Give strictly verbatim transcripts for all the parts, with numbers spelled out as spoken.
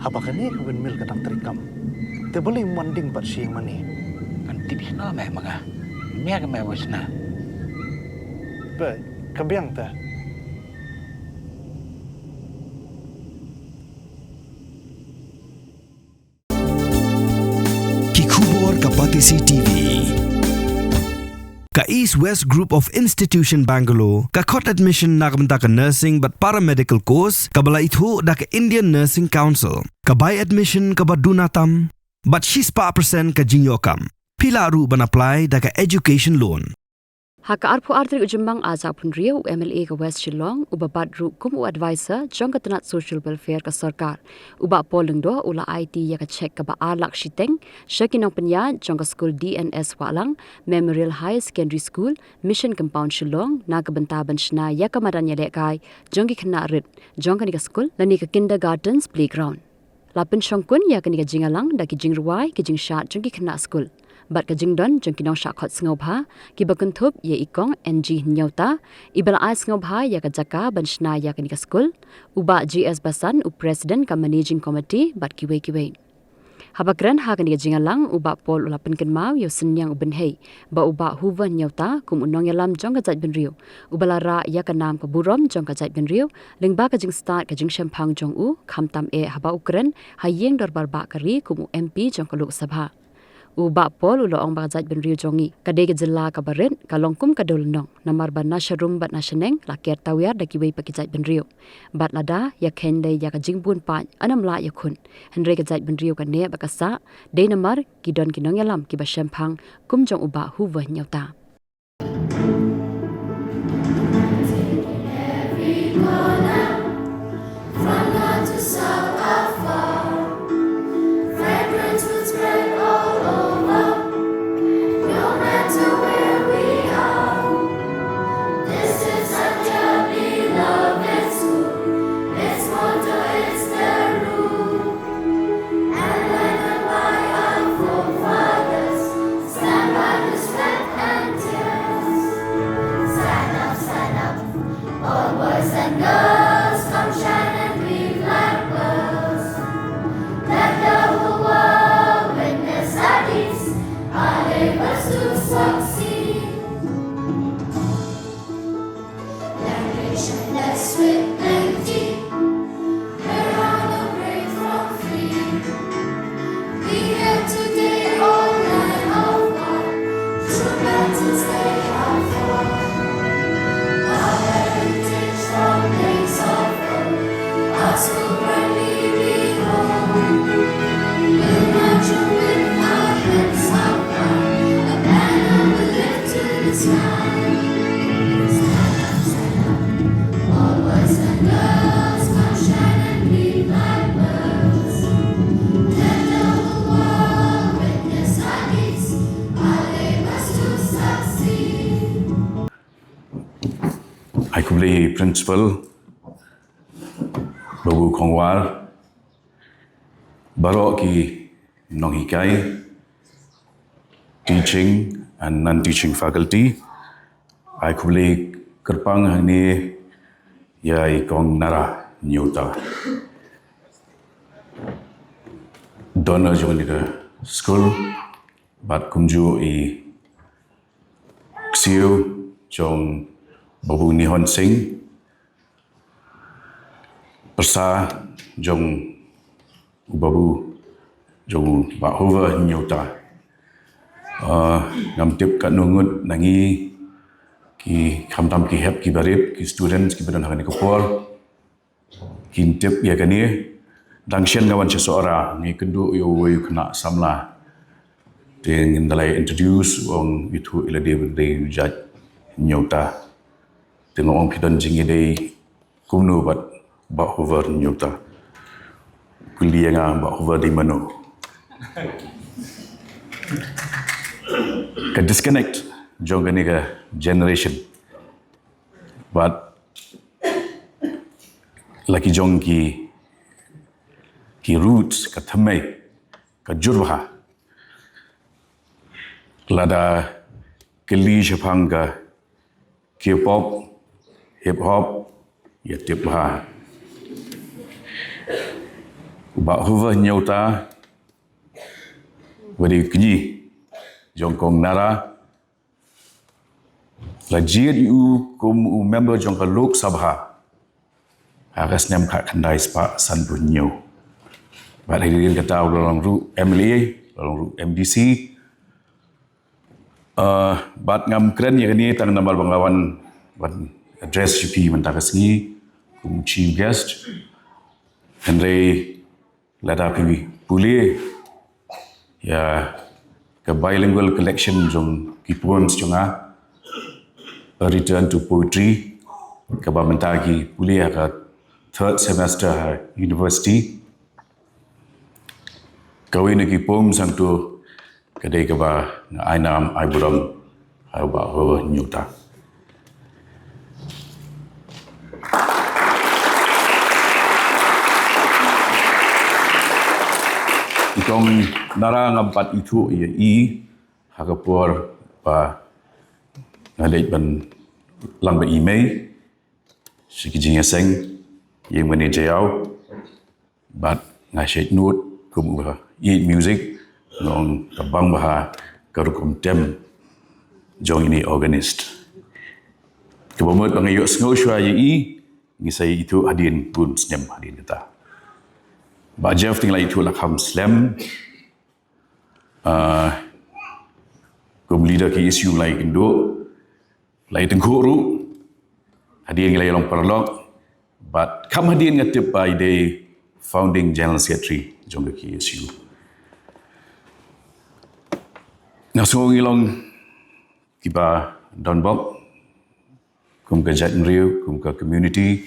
Haba kane ka windmill ka dang treikam, te balei ym wan ding pat sha ïing mane? Kan tip shano me ma nga. Mia ka me wis na. Ba ka biang te. Ki khubor ka Batesi T V. Ka East West Group of Institution Bangalore ka khot admission na ka bynta ka nursing bad paramedical course kaba la ithuh da ka Indian Nursing Council. Ka bai admission kaba duna tam bad shispah percent ka jingïoh kam. Phi lah ruh ban apply da ka education loan. Ha ka arphew ar tarik u Jymmang ar hajar arphew hynriew, u M L A ka West Shillong, uba bat ruh kum u advisor jong ka tnat social welfare ka sorkar, u Bah Paul Lyngdoh, u la aiti ïa ka cheque kaba ar lak shiteng sha ki nongpynïaid jong ka skul D N S Wahlang Memorial Higher Secondary School, Mission Compound Shillong, na ka bynta ban shna ïa ka madan ïalehkai jong ki khynnah rit jong kane ka skul lane ka kindergarten's playground. La pynshongkun ïa kane ka jingïalang da ki jingrwai, ki jingshad jong ki khynnah skul bad ka jingdon jong ki nongshah khot sngewbha kiba kynthup ïa i Kong N G Hynñiewta, iba la ai sngewbha ïa ka jaka ban shna ïa kane ka skul, u Bah G S Basan, u President ka Managing Committee, bad kiwei kiwei. Haba kren ha kane ka jingïalang, u Bah Paul u la pynkynmaw ïa u Synñiang u Bynhei bad u Bah Hoover Hynñiewta kum u nongïalam jong ka jaitbynriew uba la rah ïa ka nam ka burom jong ka jaitbynriew lyngba ka jingstad ka jingshemphang jong u, khamtam eh haba u kren ha ïing dorbar bah ka ri kum u M P jong ka Lok Sabha. U Bah Paul u la ong ba ka jaitbynriew jong ngi ka dei ka jylla kaba rit, ka long kum ka dewlynnong, namar ba na sharum bad na shaneng la ker tawiar da kiwei pat ki jaitbynriew. Bad lada ïa kheiñ lei ïa ka jingbun paid, ym lah ïa khun. Hynrei ka jaitbynriew ka neh bad ka sah, dei namar ki don ki nongïalam kiba shemphang kum jong u Bah Hoover Hynñiewta. From north to south, afar, fragrance will spread all over, no matter where we are. This is our dear beloved school, its motto is the rule. And like the by our forefathers, stand by the sweat and tears. Stand up, stand up, all boys and girls, come shine and gleam like pearls. Let the whole world witness our deeds, our labors to succeed. Language and less with plenty, where honor break from free. We here today, all men of God, true battles they have fought. Our heritage from days of old, our school proudly we hold. We'll march on with our heads up high, a banner we'll lift to the sky. All boys and girls, come shine and gleam like pearls. Let the whole world witness our deeds, our labors to succeed. Ai khublei Principal Babu Khongwar, baroh ki nonghikai, teaching and non-teaching faculty. Ai khublei kyrpang hangne ïa i Kong Nara Hynñiewta, donor jong kane ka skul, bad kumjuh i ksiew jong Babu Nihon Singh, pyrsa jong u Babu, jong u Bah Hoover Hynñiewta. Ah, ngam tip katno ngut na ngi, ki khamtam ki hep ki barit, ki students kiba don ha kane ka por kin tip ïa kane. Dang shen nga wan sha Sohra, ngi kynduh ïa uwei u khynnah samla. Te ngin da la introduce, u ong ithuh ïa lade ba dei u jait Hynñiewta. Te nga ong phi don jingïadei kumno bad Bah Hoover Hynñiewta? Kylli ïa nga Bah Hoover dei mano. Ka disconnect jong kane ka generation bad la ki jong ki, ki roots, ka thymmei, ka jur bha. Lada kylli shaphang ka K-pop, hip hop, ïa tip bha. Bah Hoover Nyota, ba dei kñi jong Kong Nara, la jied ïa u kum u member jong ka Lok Sabha ha ka snem khatkhyndai spah sanphew hynñiew. Bad hadien kata u la long ruh M L A, u la long ruh M D C. Uh, bad ngam kren ïa kane tang namar ba nga wan ban address ïa phi mynta ka sngi kum chief guest. Hynrei lada phi pule ïa ka bilingual collection jong ki poems jong nga, A Return to Poetry, kaba mynta ki pule ha ka third semester ha university. Kawei na ki poems hangto ka dei kaba nga ai nam ai burom ha Bah Hoover Nyota. I Kong Nara, ngam pat ithuh ïa i ha ka por ba nga leit ban lang bad i mei sha ki jingïaseng ïing mane jaiaw. Bad nga shait nud kum uba ïeit music, nga ong ka bang bha ka rukom tem jong ine i organist. Kaba mut ba nga ïohsngew shuwa ïa i, ngi sa ïathuh hadien bun snem hadien kata. Bah Jeff te ngi la ïathuh la kham slem. Ah, kum leader K S U la ïakynduh, la ïatyngkhuh ruh. Hadien ngi la ïalong paralok. Bad kham hadien nga tip ba i dei founding general secretary jong ka K S U. Nga sngew ngi long kiba donbok kum ka jaitbynriew, kum ka community,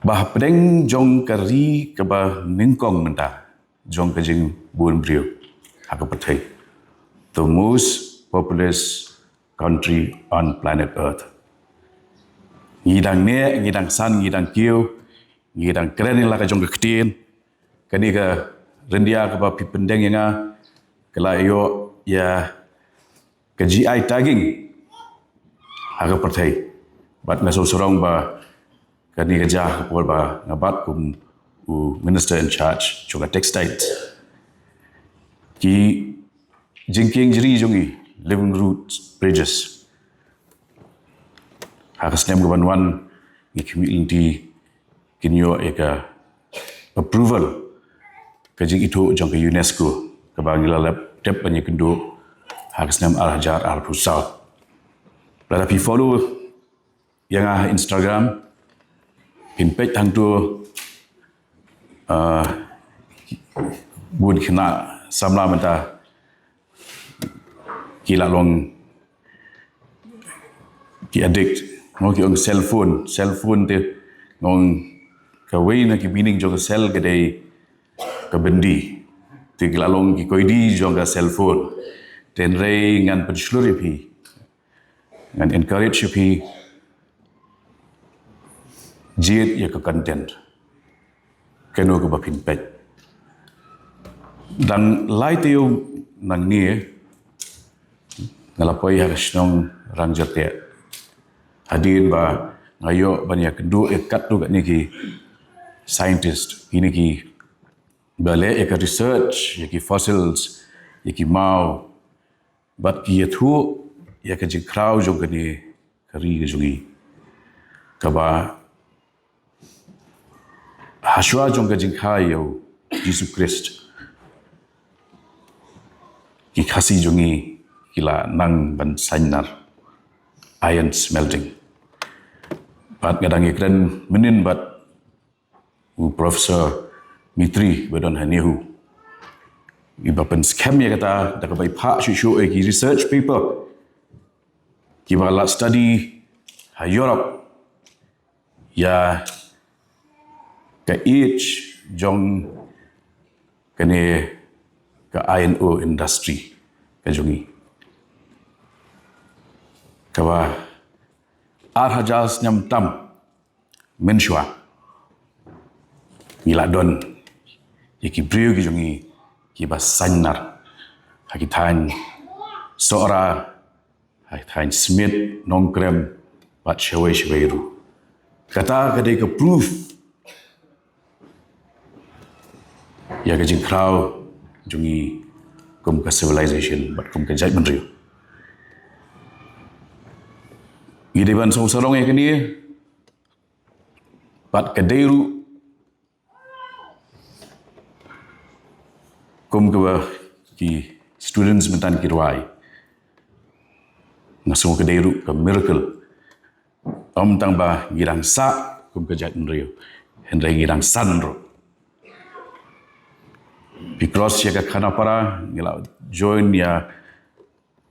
ba hapdeng jong ka ri kaba nyngkong mynta jong ka jingbun briew ha ka pyrthei, the most populous country on planet Earth. Ngi dang neh, ngi dang san, ngi dang kiew, ngi dang kren ïa la ka jong ka ktien. Kane ka ryndia kaba phi pyndeng ïa nga ka la ïoh ïa ka G I tagging ha ka pyrthei. Bad nga sngewsarong ba kane ka jia ha ka por ba nga bat kum u minister in charge jong ka textiles. Ki jingkieng jri jong ngi, living root bridges, ha ka snem kaban wan ngi khmih lynti kin ïoh ïa ka approval, ka jingithuh jong ka UNESCO, kaba ngi la lap dep ban ïakynduh ha ka snem ar hajar arphew saw. Lada phi follow ïa nga ha Instagram, phin peit hangto, ah, bun khynnah samla mynta ki la long ki addict. Mo ki ong cell phone, cell phone te, mo kawei na ki meaning jong ka cell ka dei ka byndi. Te ki la long ki koidi jong ka cell phone. Te hynrei ngan pynshlur ïa phi, ngan encourage ïa phi, jied ïa ka content. Kano kaba phin peit. Dang lai taïew nangne nga la poi ha ka shnong Rangjarteh. Hadien ba nga ïoh ban ïakynduh ïa katto katne ki scientist, kine kiba leh ïa ka research ïa ki fossils, ïa ki maw, bad ki ïathuh ïa ka jingkhraw jong kane ka ri ka jong ngi, kaba hashwa jong ka jingkha ïa u Jisu Khrist, ki Khasi jong ngi ki la nang ban saiñnar, iron smelting. Bad nga dang ïakren mynnin bad u Professor Mitri ba don ha NEHU, iba pynskhem ïa kata da kaba i phah shuh shuh ïa ki research paper kiba la study ha Europe ïa ka age jong kane ka iron ore industry ka jong ngi, kaba ar hajar snem tam mynshuwa ngi la don ïa ki briew ki jong ngi kiba saiñnar ha ki thaiñ Sohra, ha ki thaiñ Smit, Nongkrem bad shawei shawei ruh. Kata ka dei ka proof ïa ka jingkhraw jong ngi kum ka civilization bad kum ka jaitbynriew. Ngi dei ban sngewsarong ïa kane bad ka dei ruh kum kaba ki students mynta ki rwai. Nga sngew ka dei ruh ka miracle. Ym tang ba ngi dang sah kum ka jaitbynriew, hynrei ngi dang san ruh. Phi cross ïa ka Khanapara, ngi la join ïa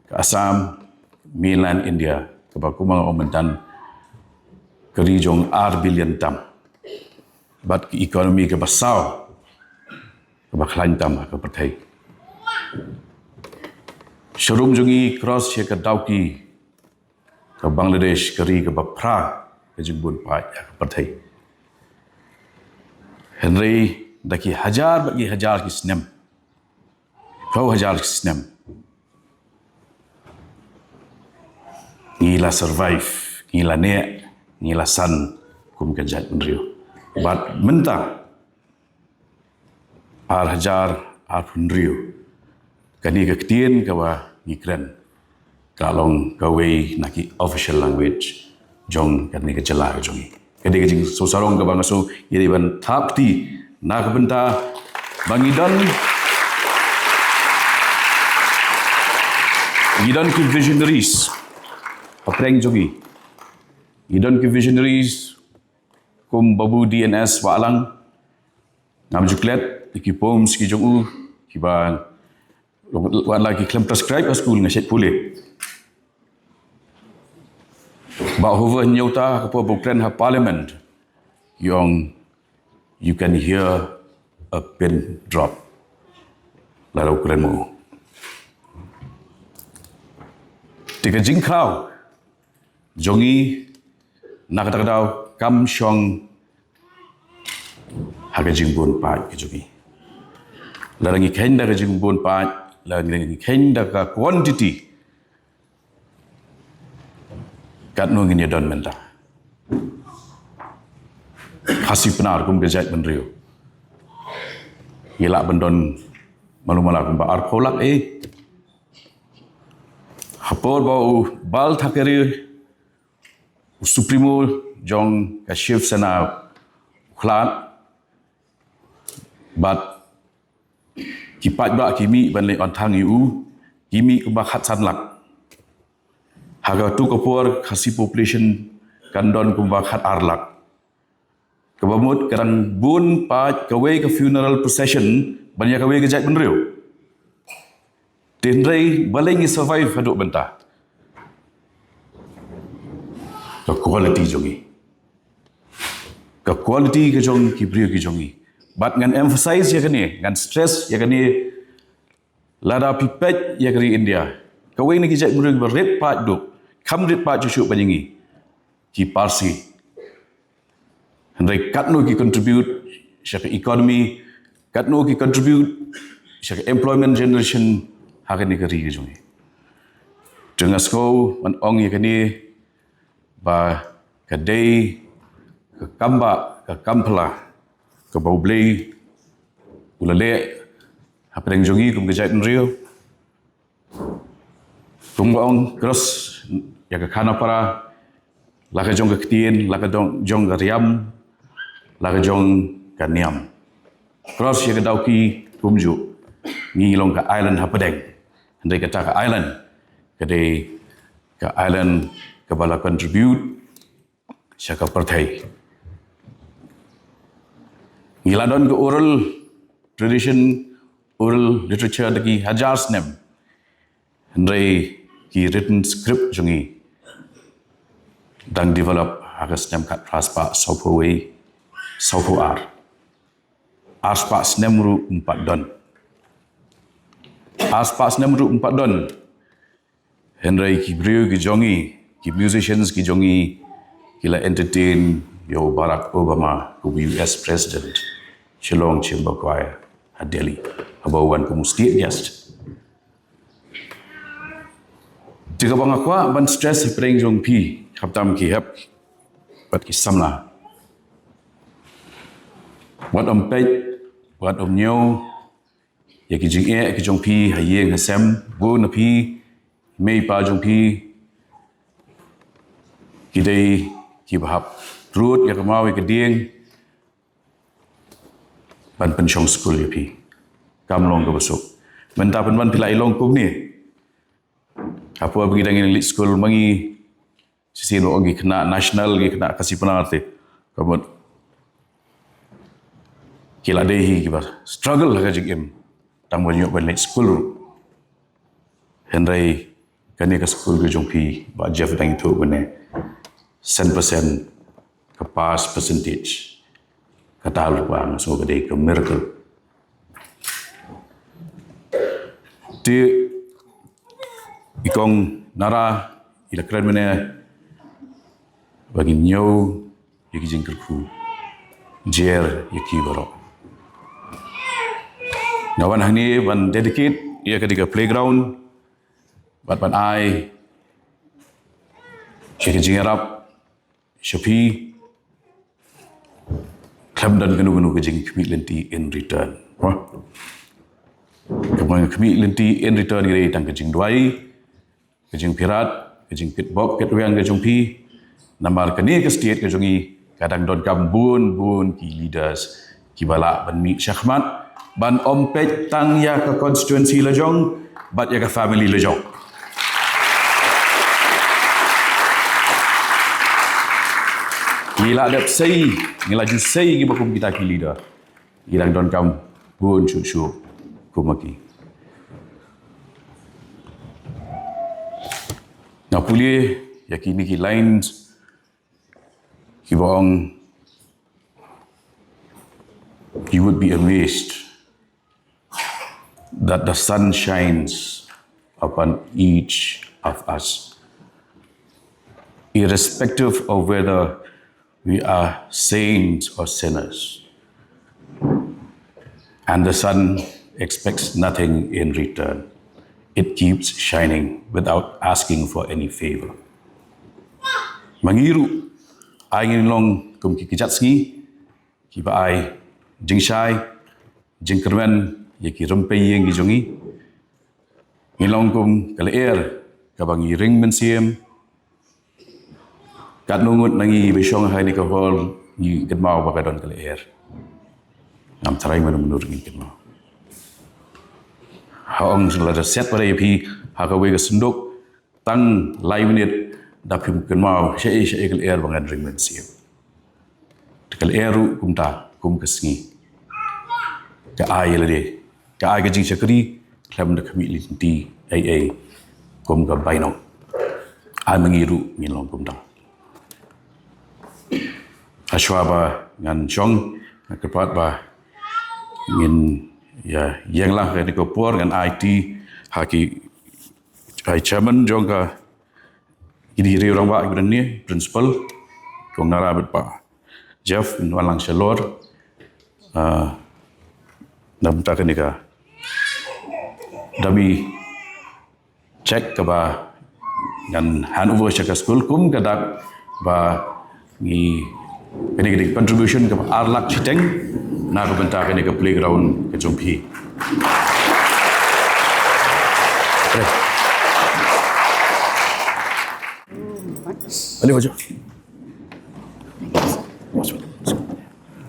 ka Assam, mainland India, kaba kumba nga ong mynta ka ri jong ar billion tam. Bad ka economy kaba saw, kaba khlaiñ tam ha ka pyrthei. Sharum jong ngi cross ïa ka Dawki, ka Bangladesh, ka ri kaba phra ka jingbun paid ha ka pyrthei. Hynrei da ki hajar bad ki hajar ki snem, phew hajar ki snem, ngi la survive, ngi la neh, ngi la san kum ka jaitbynriew. Bad mynta ar hajar arphew hynriew, kane ka ktien kaba ngi kren ka long kawei na ki official language jong kane ka jylla ka jong ngi. Ka dei ka jingsngewsarong kaba nga sngew ngi dei ban thap kti na ka bynta ba ngi don, ngi don ki visionaries hapdeng jong ngi. Ngi don ki visionaries kum Babu D N S Wahlang. Ngam ju klet ki poems ki jong u kiba wat la ki khlem transcribe ha skul, nga shet pule. Bah Hoover Hynñiewta, ka por ba u kren ha Parliament, u ong, "You can hear a pin drop." Lada u kren mo. Te ka jingkhraw jong ngi na kata ka daw kam shong ha ka jingbun paid ka jong ngi. Lada ngi kheiñ da ka jingbun paid, lada ngi kheiñ da ka quantity, katno ngin ïa don mynta? Khasi Pnar kum ka jaitbynriew, ngi lah ban don malu mala kumba arphew lak, eh. Ha por ba u Bal Thackeray, u Supremo jong ka Shiv Sena, u khlad, bad ki paidbah ki mih ban leit on thang ïa u, ki mih kumba khatsan lak. Ha katu ka por Khasi population kan don kumba khatar lak. Kaba mut ka dang bun paid kawei ka funeral procession ban ïa kawei ka jaitbynriew. Te hynrei balei ngi survive haduh mynta? Ka quality jong ngi, ka quality ka jong ki briew ki jong ngi. Bad ngan emphasize ïa kane, ngan stress ïa kane. Lada phi peit ïa ka ri India, kawei na ki jaitbynriew ba rit paid duh, kham rit paid shuh shuh ban ïa ngi, ki Parsi. Hynrei katno ki contribute sha ka economy, katno ki contribute sha ka employment generation ha kane ka ri ka jong ngi. Te nga sngew ban ong ïa kane ba ka dei ka kambah ka kamphylla kaba U Blei u la leh hapdeng jong ngi kum ka jaitbynriew. Kumba ong, cross ïa ka Khanapara, la ka jong ka ktien, la ka jong, jong ka riam, la ka jong ka niam. Cross ïa ka Dawki kumjuh, ngi long ka island hapdeng. Hynrei kata ka island ka dei ka island kaba la contribute sha ka pyrthei. Ngi la don ka oral tradition, oral literature da ki hajar snem. Hynrei ki written script jong ngi dang develop ha ka snem khatphra spah sawphew wei, sawphew ar. Ar spah snem ruh ym pat don. Ar spah snem ruh ym pat don. Hynrei ki briew ki jong ngi, ki musicians ki jong ngi, ki la entertain ïa u Barack Obama, u U S President, Shillong Chamber Choir ha Delhi, haba u wan kum u state guest. Te kaba nga kwah ban stress hapdeng jong phi, khamtam ki hep bad ki samla, wat ym peit, bad ym ñiew ïa ki jingeh ki jong phi ha ïing ha sem. Bun na phi, mei pa jong phi ki dei kiba hap rut ïa ka maw ïa ka dieng ban pynshong skul ïa phi. Kam long kaba suk. Mynta pynban phi la ïa long kumne. Hapoh ba ngi dang ïa leit skul ma ngi, shisien ba ong ki khynnah national, ki khynnah Khasi Pnar te, ka mut ki la dei hi kiba struggle ha ka jingim tang ban ïoh ban leit skul. Hynrei kane ka skul ka jong phi, Bah Jeff dang ïathuh mynne, san percent ka pass percentage. Kata lypa nga sngew ka dei ka miracle. Te i kong Nara i la kren mynne ba ngin ñiew ïa ki jingkyrkhu, jer ïa ki baroh. Nga wan hangne ban dedicate ïa kane ka playground bad ban ai ïa ka jingïarap sha phi. Khlem don kano kano ka jingkhmih lynti in return. Wah. Ka jingkhmih lynti in return ka dei tang ka jingduwai, ka jingpyrkhat, ka jingpynbok pynbiang ka jong phi. Namar kane ka state ka jong ngi ka dang donkam bun bun ki leaders kiba lah ban mih shakhmat ban ym peit tang ïa ka constituency la jong bad ïa ka family la jong. Ngi la dep sei, ngi la ju sei kiba kum kita ki leader. Ngi dang donkam bun shuh shuh kum ma ki. Nga pule ïa kine ki lines kiba ong, you would be amazed that the sun shines upon each of us, irrespective of whether we are saints or sinners. And the sun expects nothing in return. It keeps shining without asking for any favor. Ma ngi ruh, ai ngin long kum ki kjat sngi kiba ai jingshai, jingkyrmen ïa ki rympei ïing ki jong ngi. Ngi long kum ka lyer kaba ngi ring mynsiem. Katno ngut na ngi ba shong ha kane ka hall ngi kynmaw ba ka don ka lyer? Ngam tharai mano mano ruh ngin kynmaw. Ha ong, lada siat pat ïa phi ha kawei ka synduk tang lai minit, da phim kynmaw shaei shaei ka lyer ba ngan ring mynsiem. Te ka lyer ruh kumta, kum ka sngi, ka ai ïa lade, ka ai ka jingshakri khlem da khmih lynti ei ei kum ka bainong. Ai ma ngi ruh ngin long kumta. Hashwa ba ngan shong, nga kyrpad ba ngin ïa ïeng lang ha kane ka por, ngan aiti ha ki Ai chairman jong ka, kine ki riew rangbah kiba don hangne, principal, kong Nara bad pa Jeff, ngin wan lang shalor. Ah, na bynta kane ka dummy check kaba ngan hand over sha ka skul kum ka dak ba ngi, kane ka dei contribution kaba ar lak shiteng na ka bynta kane ka playground ka jong phi. Alio aja.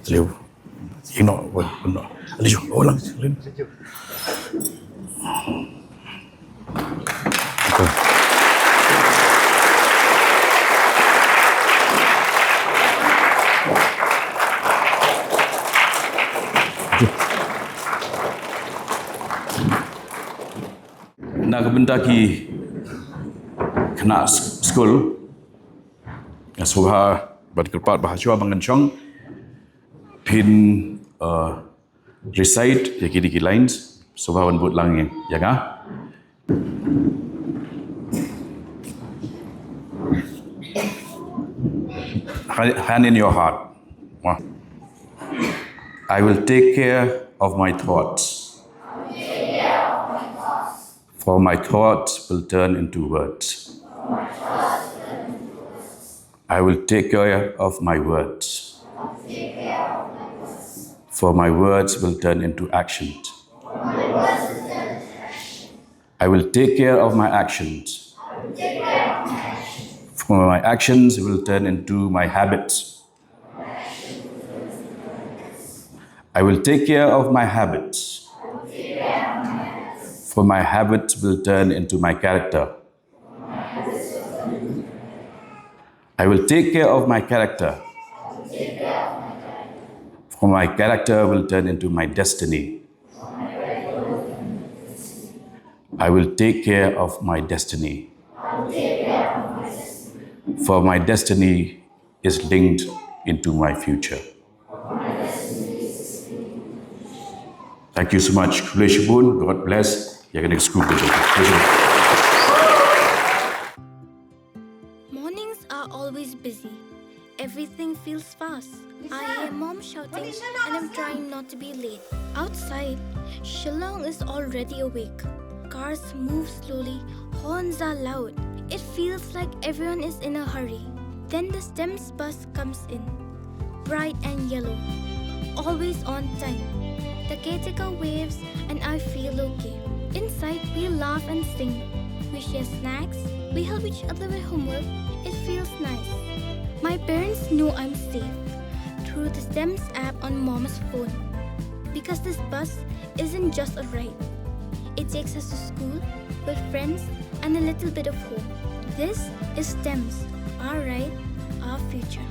Alio. Ino, ino. Alio, ulang. Na ka bynta ki khynnah s-, skul, nga sngewbha ban kyrpad ba hashwa ba ngan shong, phin, uh, recite ïa kine ki lines, sngewbha ban bud lang ïa nga. Hand in your heart. I will take care of my thoughts, for my thoughts will turn into words. I will take care of my words, For my words will turn into actions. I will take care of my actions. For my actions will turn into my habits. I will take care of my habits. For my habits will turn into my character. I will take care of my character. For my character will turn into my destiny. I will take care of my destiny. For my destiny is linked into my future. Thank you so much. Khublei shibun, God bless. Ïa kane ka scoop. Mornings are always busy. Everything feels fast. I hear mom shouting and I'm trying not to be late. Outside, Shillong is already awake. Cars move slowly, horns are loud. It feels like everyone is in a hurry. Then the STEMS bus comes in. Bright and yellow. Always on time. The caretaker waves and I feel okay. Inside, we laugh and sing. We share snacks. We help each other with homework. It feels nice. My parents know I'm safe through the STEMS app on mom's phone. Because this bus isn't just a ride, it takes us to school, with friends, and a little bit of home. This is STEMS, our ride, our future.